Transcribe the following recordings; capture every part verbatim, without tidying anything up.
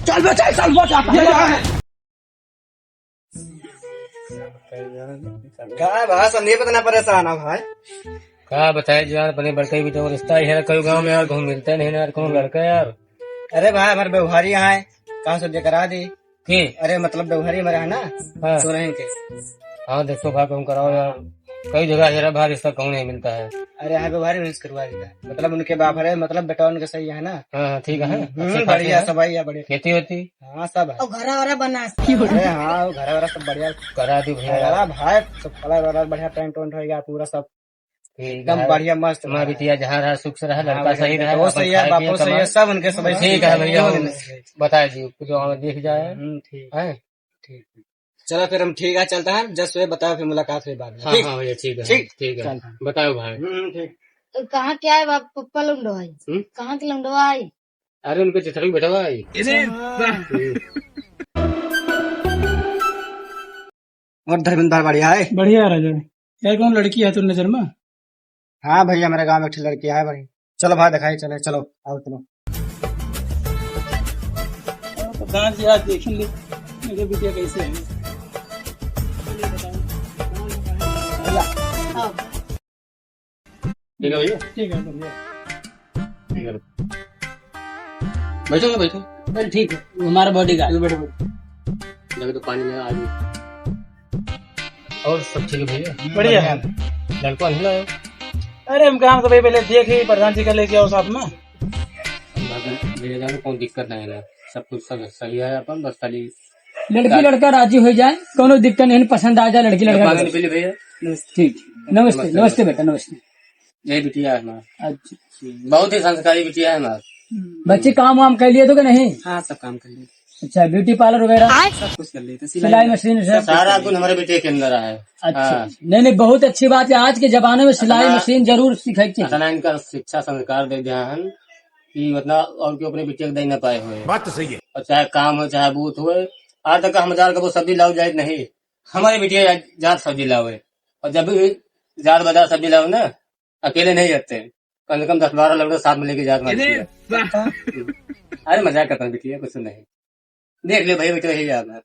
चल बे, चल, चल बे, चल। का भाई, संदीप इतना परेशान है भाई? का बताए यार, अपने बड़के बेटे का रिश्ता है, कई गाँव में यार, कहूँ मिलते नहीं ना यार, कौन लड़का यार। अरे भाई, हमारे व्यवहारी यहाँ है, कहाँ से करा दी? के? अरे मतलब व्यवहारी हमारे है ना, हाँ। तो रहें के। हाँ, देखो भाई, कहूँ कराओ यार, कई जगह हेरा भाई रिश्ता कहूँ नहीं मिलता है। अरे हाँ, व्यवहारी नहीं करवा देता है, मतलब उनके बाप है, मतलब बेटा उनके सही है ना। हाँ, हाँ, ठीक है। हम्म, अच्छा, बढ़िया, सब बढ़िया, बढ़िया। खेती वेती? हाँ, सब है। और घरा वरा बना। अरे हाँ, वो घरा वरा सब बढ़िया। करा दी भैया। घरा भाई, सब कलर वलर बढ़िया, टेंट वेंट हो गया पूरा सब। ठीक एकदम है। बढ़िया, मस्त हमार बिटिया जहाँ रहा, सुख से रहा, हाँ, लड़का सही रहा, वो अपन सही है, खाए पिए, बापो सही है, कमाए। सब उनके सब ठीक है भैया, हम बता दियो, कुछ और देख जाए। हम्म, ठीक। हैं? ठीक। चलो फिर हम, ठीक है, चलता है, जस हुए बताओ, फिर मुलाकात हुई बाद में। हाँ, ठीक? हाँ भैया, ठीक है, ठीक? ठीक है। चलता है। बताओ भाई। हम्म, ठीक। तो कहाँ के आए बाप, पप्पा लौंडो आई? हम्म? कहाँ के लौंडो आई? अरे उनके चिथड़ी बेटवा आई। अच्छा। हम्म। और धर्मेंद्र भाई बढ़िया है? बढ़िया है राजा। यार, कौन लड़की है तोर नजर में? हाँ भैया, हमारे गाँव में एक ठे लड़की है बड़ी। चलो भाई, दिखाई चले, चलो, आओ, चलो। प्रधान जी, आज देख ले, मेरे बिटिया कैसे है। ठीक है भैया। ठीक है, बढ़िया। ठीक है। बैठो ना, बैठो। चल ठीक है, वो हमारा bodyguard। चलो बैठो, बैठो। लगे तो पानी में आ गई। और सब ठीक है भैया? बढ़िया है। लड़का नहीं लाया? अरे हम काम तो भाई पहले देख ही प्रधान जी का लेके आओ साथ में। भैया जानो कौन दिक्कत नहीं है, सब कुछ सब सही है अपन, बस खाली लड़की लड़का राजी हो जाए, कोनो दिक्कत नहीं, पसंद आ जाए लड़की लड़का। पानी पी ले भैया। ठीक, नमस्ते, नमस्ते, नमस्ते बेटा, नमस्ते। यही बिटिया है हमार। अच्छा। बहुत ही संस्कारी बिटिया है हमार। बच्ची काम वाम कर लिए तो कि नहीं? हाँ, सब काम कर लिए। अच्छा, beauty parlour वगैरह? सब कुछ कर लेते, सिलाई सिलाई मशीन सब कुछ सारा कर गुण लेते। हमारे बिटिया के अंदर है। अच्छा। हाँ। नहीं, नहीं, बहुत अच्छी बात है। आज के जमाने में सिलाई इतना मशीन जरूर सीखे के चाहिए। इतना इनका शिक्षा संस्कार दे दिया है कि मतलब और क्यों अपने बिटिया को दे ना पाए हुए। बात तो सही है। और चाहे काम हो, चाहे बूथ हो, आज तक हम हजार का वो सब्जी लाओ जाए नहीं, हमारे बिटिया जा-, जात सब्जी लावे। और जब भी जात बाजार सब्जी लावे ना, अकेले नहीं जाते, कम से कम दस बारह लोग साथ में लेके जात हमारे बिटिया। अरे मजाक करता हूँ बिटिया, कुछ नहीं। देख ले भाई, बेटा यही याद है।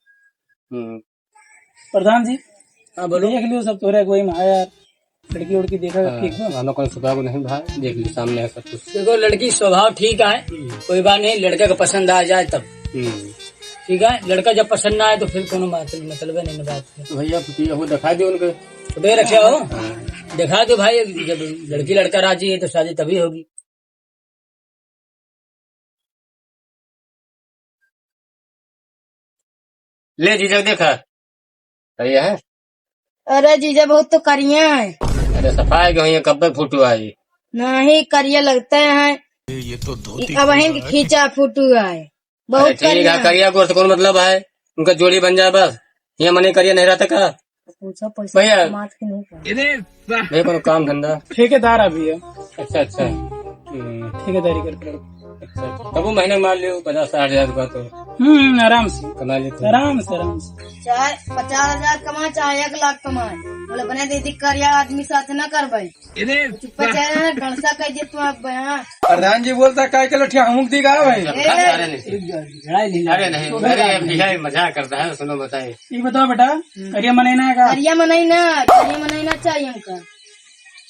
हम्म। प्रधान जी, हाँ, बोलो। देख लियो सब तोरे कोई में आया, लड़की उड़की देखा हाँ, ठीक बा? हम लोग कौन सुधार को नहीं भाई, देख ली सामने है सब कुछ। देखो, लड़की स्वभाव ठीक है, हम्म। कोई बात नहीं, लड़का का पसंद आ जाए तब। हम्म। ठीक है, लड़का जब पसंद ना आए तो फिर कोनो बात नहीं, मतलब है नहीं ना बात है। तो भैया, ये वो दिखा दो उनके। तो दे रखे हो? हाँ। दिखा दो भाई, जब लड़की लड़का राजी है तो शादी तभी होगी। ले जीजा देखा, सही है। अरे जीजा बहुत तो करिया है। अरे सफाई के हुई है, कब्बे फोटो आई। नहीं, करिया लगते हैं। ये तो धोती अब खुल वहीं रहा है। खींचा फोटो आए। बहुत अरे ठीक करिया है, है। करिया गोर से कौन मतलब है? उनका जोड़ी बन जाए बस। ये मने करिया नहीं रहता का? पूछो पैसा भैया। कमात कि नहीं कमात। भैया, कोनो काम धंधा? ठेकेदार अभी है। अच्छा, अच्छा। हम्म। ठेकेदारी करके। अच्छा, अच्छा। तब वो महीने में मान लियो पचास साठ हजार रुपया तो। हम्म, आराम से। कमा लेते हैं। आराम से, आराम से। चाहे पचास हजार कमाए, चाहे एक लाख कमाए, बोले, "अपने दीदी करिया आदमी साथ ना करबे।" अरे, चुप्पा चाहे गणसा कह दे तू आप बयां। प्रधान जी बोलता, "काय के लठिया हमूक दी गा भाई?" ए, अरे नहीं। अरे नहीं, अरे भैया, मजाक करता है, सुनो बताए। ये बताओ बेटा, हम्म। करिया मनई ना है का? करिया मनई ना, करिया मनई ना चाहिए हमका।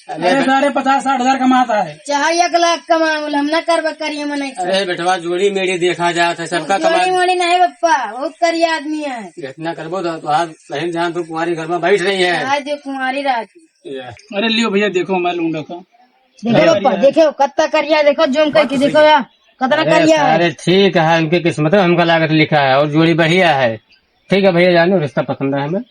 अरे अरे बे- सारे पचास साठ हजार कमाता है। चाहे एक लाख कमाए, बोले, "हम ना करबे करिया मनई से।" अरे बेटवा, जोड़ी मेड़ी देखा जात है, सबका जोड़ी कमाई। मेड़ी नहीं पप्पा, बहुत करिया आदमी है। इतना करबो तो, तो आज बहन जान तू कुंवारी घर में बैठ रही है। आज जो कुंवारी रहती। ये। अरे लियो भैया, देखो हमारे लूंडा का। देखो अरे पप्पा, देखो कत्ता करिया, देखो जूम करके देखो यार, कतना अरे करिया है। सारे ठीक है, उनकी किस्मत में हमका लागत लिखा है और जोड़ी बढ़िया है। ठीक है भैया, जानो रिश्ता पसंद है हमें।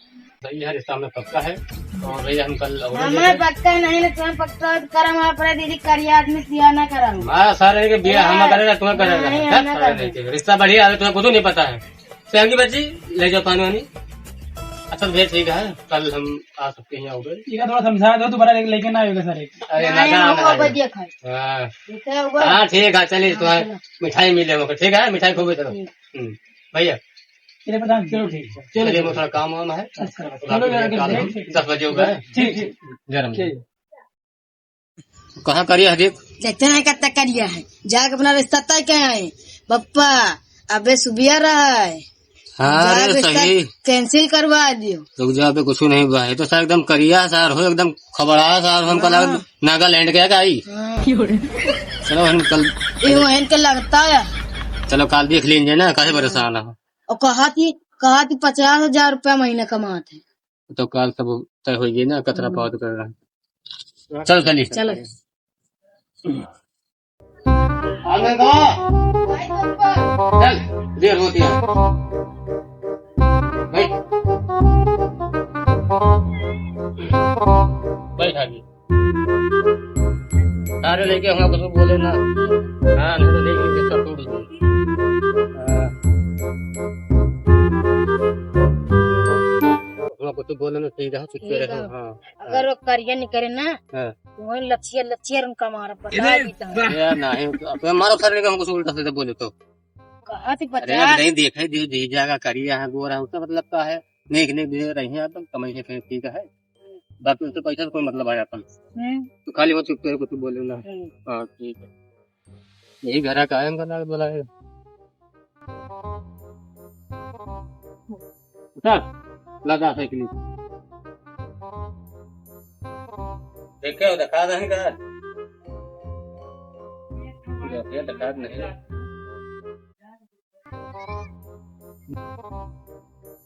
सही है, रिश्ता हमें पक्का है। और भैया हम कल और हमें पक्का नहीं, ना तुम्हें पक्का करम आप रे दीदी, करिया आदमी से बियाह ना कराऊं। हाँ, सारे के बियाह हम हाँ। करेगा, तुम्हें करेगा। नहीं, हम ना सारे करेंगे। रिश्ता बढ़िया है, तुम्हें कुछ नहीं पता है। तो की बच्ची, ले जाओ पानी वानी। अच्छा तो भैया ठीक है, कल हम आ सकते हैं यहाँ पे। ठीक है, थोड़ा समझा दो, दोबारा लेके, लेके ना आएगा सर एक। अरे नहीं, ना, हम ना, वो ना। बढ़िया खाए। हाँ। ठीक है, वो हाँ, ठीक है, चलिए, हाँ, तुम्हारे चलो। मिठाई मिले मौके, ठीक है, मिठाई खूब चलो। ठीक। हम्म, भैया। चलिए प्रधान, चलो ठीक है। चलो, चलिए, चलो। थोड़ा काम वाम है। अच्छा, थोड़ा चलो, फिर निकाल ठीक, लो। ठीक, ठीक। दस बजे हो गए। ठीक, ठीक। जय राम जी। ठीक। कहाँ करिया है देख? जैसे नहीं करता करिया है, जाके अपना रिश्ता तय कर आए। पप्पा, अबे सुबिया रहा है। हाँ, जा अरे बे सही। सर, cancel करवा दियो। रुक जा, अबे कुछ नहीं बा। ये तो सर एकदम करिया सर हो, एकदम खबड़ा सर, हमका हाँ। लगा नागालैंड के का आई। हाँ। चलो हम कल ये वहीं के लगता है। चलो कल देख लेंगे ना, काहे परेशान हो? और कहा थी, कहा थी पचास हजार रुपया महीना कमात है। तो कल सब तय होइए ना, कतरा हम्म। पावत कर रहा। चल चली। चलो। आगे का? चल, देर होती है। बैठ। बैठ आगे। अरे लेके हम कुछ बोले ना। हाँ, नहीं तो लेके इसका टूट गई। हाँ। हम कुछ बोले ना, सीधा चुप ठीक रहे। है। हाँ। अगर वो करिया नहीं करे ना, हाँ। वही लच्छिया, लच्छिया उनका मारा, बता देता हूँ। यार, नहीं, तो अब हमारा सर ने हमको उल्टा सीधा बोले तो। कहा थी अरे, अब पचास। नहीं देखे, जो जी जाएगा, करिया है, गोरा है, उसका मतलब का है? नेक, नेक दे रही हैं, अपन कमाई है, ठीक है। बाकी उससे पैसा से कोई मतलब है अपन। हम्म। तो खाली वो चुप करे, कुछ बोले ना। हम्म। हाँ, ठीक है। यही घर का है, हमका ना बोला है। उठा, लगा साइकिल। देखे हो, दिखा दे का? देखे, दिखा दे नहीं।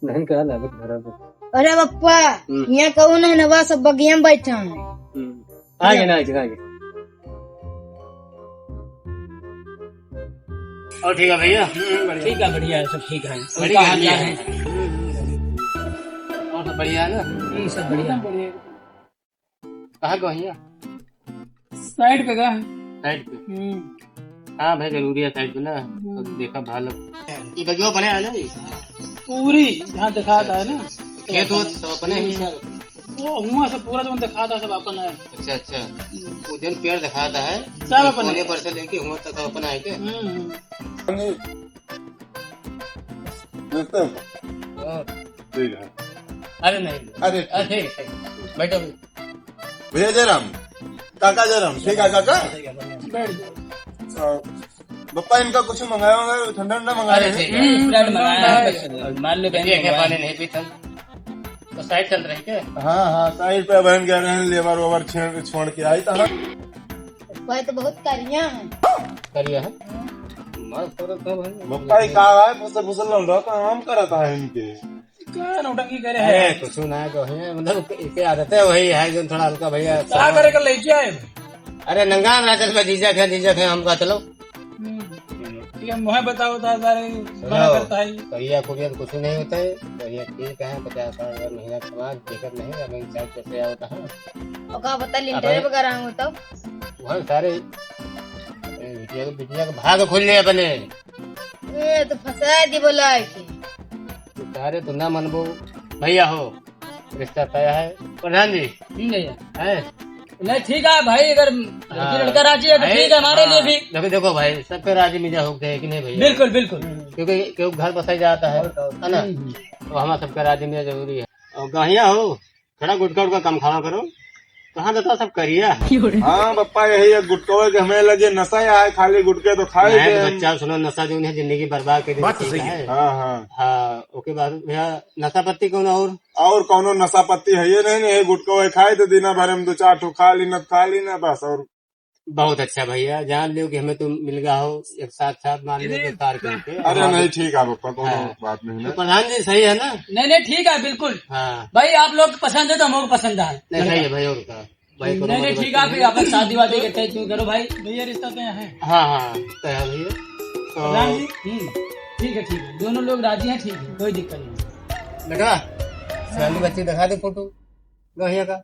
नहीं कहा ना, अभी घर आ गए। अरे बप्पा, हम्म। यहाँ कहू नहीं ना, बस सब बगिया में बैठा है। हम्म। आगे ना, आगे, आगे। और ठीक है भैया? ठीक है, बढ़िया है, सब ठीक है। बड़ी गर्मी है। और सब बढ़िया है ना? हम्म, सब बढ़िया। कहाँ का भैया? साइड पे का? साइड पे? हम्म। हाँ भाई, जरूरी है साइड पे ना, हम्म। तो देखा भालो। ये बगिया बने है ना जी? पूरी जहाँ दिखाता है ना। खेत हो सब अपने ही है। वो हुआ सब पूरा जो दिखाता है, सब अपन है। अच्छा, अच्छा। हम्म। वो जन पेड़ दिखाता है, सब अपन कोने है। पर से लेके हुआ तक अपना है क्या? हम्म, हम्म। दोस्तों। हाँ। ठीक है। अरे नहीं। अरे अरे ठीक है, ठीक है। बैठो। भैया जयराम, काका जयराम, ठीक है काका? बैठ जाओ। अच्छा, बप्पा इनका कुछ मंगाया होगा, ठंडा ठंडा मंगाया अरे है? ठीक है। हम्म, ठंडा मंगाया है, बस मान लो बहन ये क्या मंगाया पानी है। नहीं पीता? तो साइड चल रही क्या? हाँ, हाँ, साइड पे बहन कह रहे हैं, लेबर वेबर छेड़, छोड़ के आई तो हम। भाई तो बहुत करिया है। करिया है? मार पड़ो तो भाई। बप्पा ही कहा है, फुसर फुसर लौंडा काम करता है इनके। का नौटंकी करे अरे, है? कुछ ना कहे, मतलब, इनके आदत है वही है, जो थोड़ा हल्का भैया का करे कर ले क्या है? अरे, नंगा ना चल, मैं जीजा थे, जीजा थे, हम कहा, चलो। हम्म। ठीक है, मुँह बताओ तो सारे मना सुनो, करता है। करिया कुरिया तो कुछ नहीं होता है, करिया ठीक है, पचास साठ हजार महीना कमा, दिक्कत नहीं, अब इन साइड कैसे होता है? ओका बता, लिंटर वगैरह हो तो? वहाँ सारे, ए, बिटिया के, बिटिया के भाग खोल ले अपने। ए, तो फंसा दी बोला है कि। सारे तो ना मनबो, भैया हो, रिश्ता तय है। प्रधान जी। हम्म, भैया। हैं? नहीं, ठीक है भाई, अगर लड़की हाँ। लड़का राजी है तो भाई, ठीक है हमारे लिए हाँ। भी। देखो, देखो भाई, सबके राजी मिजा हो गए कि नहीं भैया? बिल्कुल, बिल्कुल। क्योंकि, क्योंकि घर बसाई जाता है, और, और, है ना? हम्म, हम्म। तो हमारा सबका राजी मिजा जरूरी है। और गाहिया हो, थोड़ा गुटखा उटखा कम खावा करो। कहाँ जाता सब करिया? हाँ पप्पा, यही एक गुटखा के हमें लगे नशा यहाँ है, खाली गुटखे तो खाए नहीं, थे तो हम। बच्चा सुनो, नशा जो है जिंदगी बर्बाद कर देती बात तो सही है। है। हाँ, हाँ। हाँ, ओके बाद भैया, नशा पत्ती कौन और? और कौनो नशा पत्ती है ये नहीं, नहीं, गुटखा खाए थे, दिना भर में दो चार ठो खा ली ना, खा ली ना, बस। और बहुत अच्छा भैया, जान लियो कि हमें तुम मिल गया हो, एक साथ साथ मान लियो तो तार करके। अरे हाँ। नहीं, ठीक है पप्पा, कोनो हाँ। बात नहीं तो ना। प्रधान जी सही है ना? नहीं, नहीं, ठीक है, बिल्कुल। हाँ। भाई, आप लोग पसंद है तो हमको पसंद है। नहीं, सही है भाई, और का? भाई, कोनो नहीं, नहीं, मतलब ठीक है, फिर अपन शादी वादी के तय क्यों करो भाई? भैया, रिश्ता तो यहाँ है। हाँ, हाँ, तय है भैया। तो प्रधान जी, हम्म, ठीक है, ठीक है, दोनों लोग राजी हैं, ठीक है, कोई दिक्कत नहीं। बेटा, सामने बच्ची दिखा दे फोटो, गहिया का।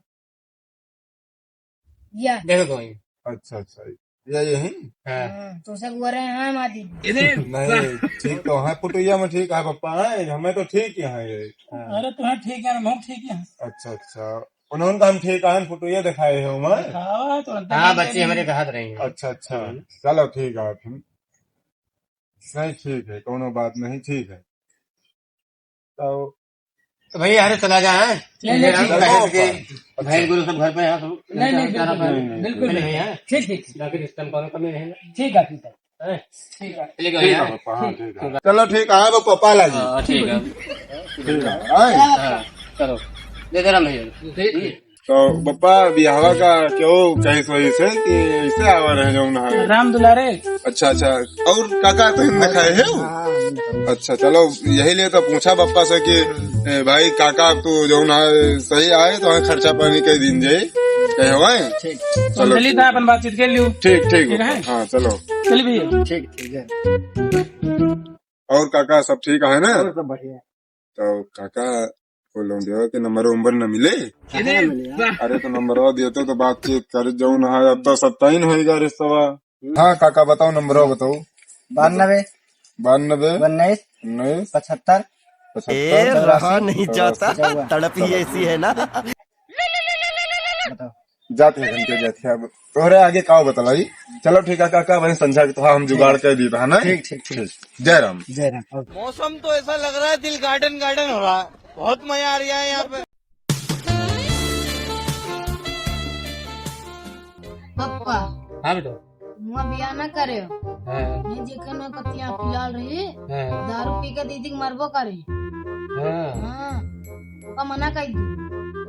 या। देखो तो वही। अच्छा, अच्छा, या यही? हाँ। हाँ, तो सब वो रहे हैं, माँ दीदी। नहीं, ठीक तो है, फोटो ये में ठीक है, पप्पा है, हमें तो ठीक ही है ये। हाँ। अरे, तुम्हें ठीक है, हम ठीक है। अच्छा, अच्छा, उन्होंने तो हम ठीक है, फोटो ये दिखाए हो, माँ। दिखाओ, तो अंदर हाँ, नहीं बच्चे नहीं। हमारे कहा रहे हैं। अच्छा, अच्छा, हम्म। चलो, ठीक है, फिर। नहीं, ठीक है, कोनो बात नहीं, ठीक है। तो तो भैया, अरे चला जा, हैं? नहीं, नहीं, मेरा ठीक है। कहे कि अच्छा। भैंस गोरू सब घर पे हैं, सब नहीं, नहीं, लड़का बिल्कुल, सारा नहीं, नहीं, बिल्कुल, नहीं, बिल्कुल। भैया। ठीक, ठीक। बाकी रिश्ते में कोनो कमी नहीं है। ठीक है, ठीक है। ठीक है। ठीक है, ठीक है, पप्पा, हाँ, ठीक है। चलो, ठीक है, हाँ, वो पप्पा लागी। हाँ, ठीक है। ठीक है, हाँ। हाँ, चलो। दे दे राम भैया। ठीक। तो पप्पा, बियाहवा का क्यों कैस वही से कि ऐसे आवा रहे जौन है? राम दुलारे। अच्छा, अच्छा। और काका तो हिंद खाए है? हाँ, हाँ। अच्छा, चलो, यही लिए तो पूछा पप्पा से कि, ए, भाई, काका, तू जौन है, सही आए, तो हमें खर्चा पानी कई दिन जाए, कहे होए? ठीक। चलो, चलिए, ठीक। तो अपन बातचीत कर लियो। ठीक, ठीक, ठीक है? हाँ, चलो। चलिए भैया। ठीक, ठीक है। और काका, सब ठीक है ना? और सब बढ़िया। तो काका, वो लौंडिया के नंबर उम्बर न मिले? अरे, वाह। अरे, तो नंबरवा देते तो बातचीत कर, जौन है, अब तो सत्ताईन होएगा रिश्तवा। हाँ काका, बताओ, नंबरवा बताओ। बानबे। बानबे। उन्नीस। उन्नीस। पचहत्तर। पचहत्तर। ए, रहा नहीं जाता, चौरासी। तड़प ही ऐसी है ना। बताओ। जात है घंटे जात है, अब तोहरे आगे काव बतलाई। चलो ठीक है काका, वही संझा के तो हम जुगाड़ कर दी था ना। ठीक, ठीक, ठीक। ठीक। जय राम। जय राम। OK। मौसम तो ऐसा लग रहा है, दिल गार्डन गार्डन हो रहा है। बहुत मजा आ रहा है यहाँ पे। पप्पा। हाँ बेटा। हुआ बियाह ना करे। हाँ। नहीं जेकर ना कतिया पिलाल रही। हाँ। दारू पी के दीदी के मरबो करे। हाँ। हाँ। पप्पा मना कर दी।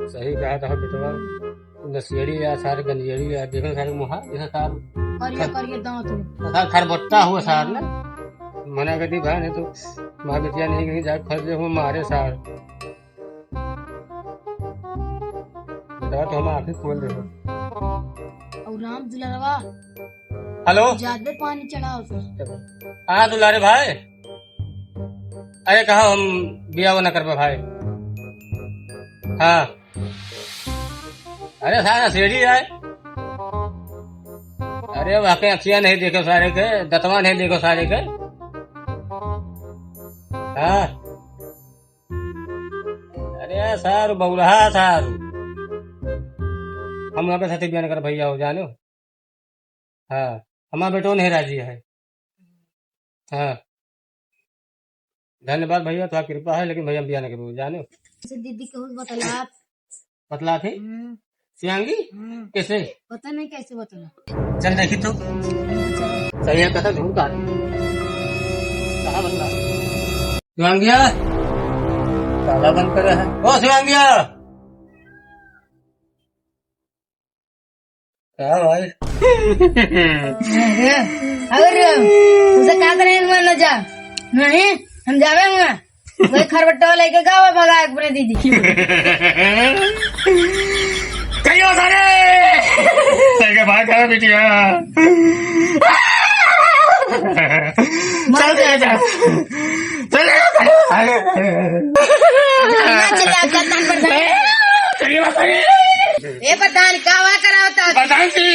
सही कहा था बेटवा। नशेड़ी या सारे गंजेड़ी या देखो सारे मुहा, देखो सार करिया, खर-, करिया दांत में। सार खरबट्टा हुआ सार ना। मना कर दी भाई, नहीं तो माँ बिटिया नहीं कहीं जाके फंस जाए, वो मारे सार। बेटा तो हम आंखें खोल दे। और राम दुलारवा। हेलो। ज्यादा पानी चढ़ाओ सर। हाँ दुलारे भाई। अरे कहा हम बियाह ना करबे भाई। हाँ। अरे सारा सीढ़ी आए। अरे वाकई अखिया नहीं देखे सारे के, दतवा नहीं देखे सारे के। हाँ। अरे सारू बौरहा सारू। हम वहाँ पे साथे बियाह कर भैया हो जानो। हाँ। हमारा बेटो नहीं राजी है। हाँ। धन्यवाद भैया, तो कृपा है, लेकिन भैया हम बियाह नहीं करबो, जानो। से दीदी कहूँ बतलात। बतलात है? हम्म। शिवांगी? हम्म। कैसे? पता नहीं कैसे बतला। चल देखी तो। चल। सही है, कथा झूठ का। कहाँ बतला? शिवांगिया? ताला बंद करे है। ओ शिवांगिया! का भाई? अरे, और हमसे का करे हुआ न जा? नहीं, हम जावे हुआ। वही खरबट्टा लेके गावे भगा एक अपने दीदी। कहियो सारे! लेके भाग गया बिटिया। चल दे जा। चल दे जा। ना चिल्ला, प्रधान, प्रधान। कहियो सारे। ए प्रधान, का हुआ करावता? प्रधान जी,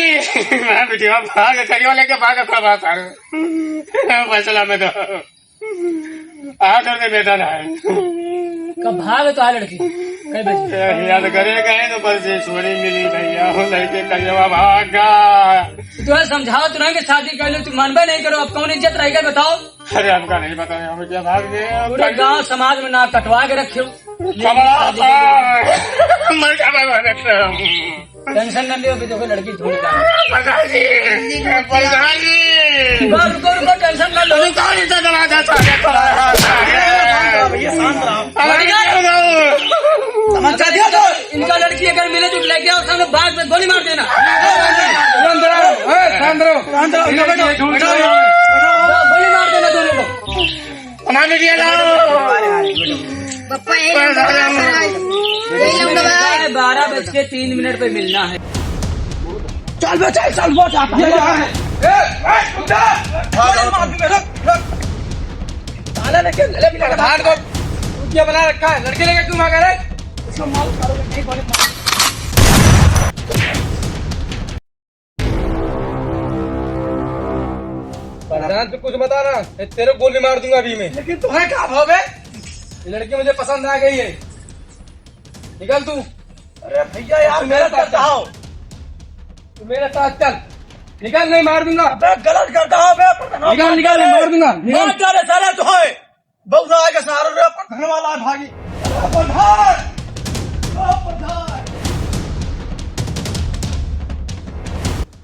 मैं बिटिया भाग, करियो लेके भाग, प्रभात आ। फैसला में तो। आ, कर दे बेटा ना। कब भाग तो आ लड़की? कई बजे? ए, याद करे गए तो बस ये सोनी मिली भैया, वो लड़के करियो भाग गा। तो समझाओ तो रहे कि शादी कर लो, तू मानबे नहीं करो, अब कौन इज्जत रहेगा बताओ? अरे हमका नहीं पता, हम क्या भाग गए, हम पूरे गांव समाज में नाक कटवा के रखे हो। कमला, मर जा, मर जा। Tension न लियो, अभी देखो लड़की ढूंढ रहा है। प्रधान जी, प्रधान जी। रुको, रुको, रुको, tension न लो। रुको, रुको, दरवाजा खोलो, खोलो, खोलो। भैया, शांत रहो। अरे, क्या हो गया? समझ जाते हो तो? इनका लड़की अगर मिले तो लेके आओ, सामने बाग में गोली मार देना। शांत रहो, ए, शांत रहो। शांत रहो, इनका बैठो, लड़की ढूंढ बैठो, रहे हैं। बैठो। गोली मार देना दोनों को। हमारे लिए लाओ। पप्पा, ये लो, बस, बस, बस। ये लो, बस। बारह बज के तीन मिनट पे मिलना है। चल बे, चल, चल, वो जा, ये जा। ए, ए, रुक जा। हाँ, हाँ। मार दूंगा, रुक, रुक। ताला लेके, ले, ले, ले, भाग दो। रुपया बना रखा है, लड़के लेके क्यों भागा रे? इसको मार, मारो, नहीं बोले, मार। प्रधान, तू कुछ मत ना, मैं तेरे गोली मार दूंगा अभी मैं। लेकिन तुम्हें क्या भाव है? ये लड़की मुझे पसंद आ गई है, निकल तू। अरे भैया यार, तू मेरे मेरा साथ चल। तू मेरे साथ चल, निकल, नहीं मार दूंगा। अबे गलत करता हो बे, प्रधान। निकल, निकल, मार दूंगा, निकल। मार डाले साले तुम्हें। बउरा आगे सारो रे, अपन घर वाला है भागी। अरे प्रधान!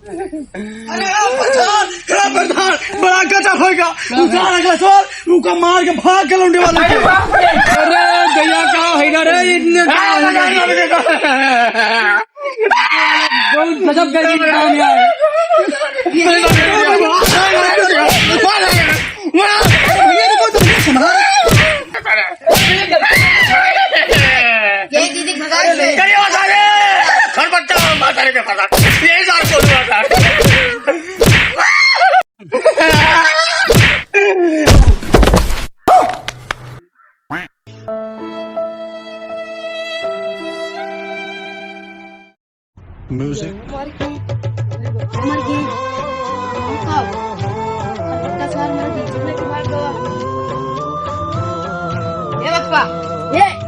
अरे प्रधान! अरे प्रधान! बड़ा गजब होइगा। उतार अगला सवाल, उका मार के भाग के लौंडे वाले के। अरे भैया, का होइगा रे? इतने का होइगा? बहुत गजब का इंसान यार। ये दीदी भगा दे। करिए बता दे। घर बच्चा माता रे के पता। ये साल को हुआ था। Music। मर गई, मर गई। कब? दस साल मर गई, जितने के बाद गवा। ए बप्पा, ए।